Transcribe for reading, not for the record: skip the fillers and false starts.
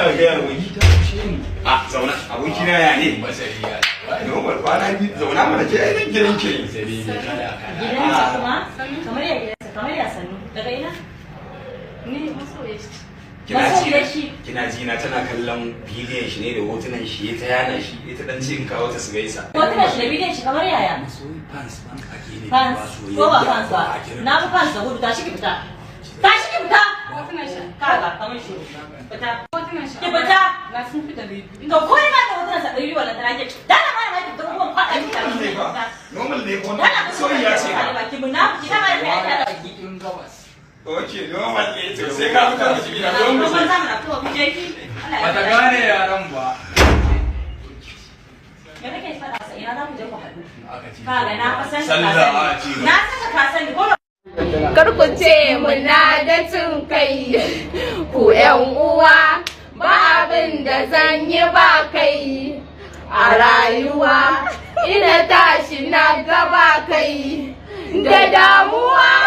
Ina gaya miki. A zauna, abokina, ya ne? Normal, kwana biyu. Zauna mana ke, ai nan gidan ki ne. Gidansa kuma? Kamar ya gidansa, kamar ya sannu. Daga ina? Ni masoya shi. Kina ji Masoyiyar shi. Kina ji na, tana kallon bidiyon shi ne da hotunan shi, ya ta yana shi, ita dan ce in kawo ta su gaisa. Hotunan shi da bidiyon shi kamar yaya? Masoyi, fans fans ake ne. Fans ko ba fans ba? Na fi fans da gudu. Tashi ki fita. Tashi ki fita. Hotunan shi. Kaga, kamar shiru. Fita. Hotunan shi. Ki fita. Na sun fi 200. To ko ina da hotunan sa 200, wannan tana ke. Dana ma ma ki fita ko kuma faɗa ki Normal ne fa. fita. Normal ne ko? Dana ka Soyayya ce ba. Ki munafiki dama da kai ake da baki. Ok, normal ne. To sai ka fita miki gida don mu Kuma je. za mu na fitowa mu je ki. Allah ya Bata gane yaran ba. Me kake faɗa sa? Ina za mu je ku haɗu? Aka ce. Kaga, na fa san ka. Sallah a sani. ce. Na saka ka sani ko ba? Kar ku ce muna da cin kai, ku ‘yan uwa, ba abin da zan yi ba kai. A rayuwa, ina tashi na gaba kai, da damuwa.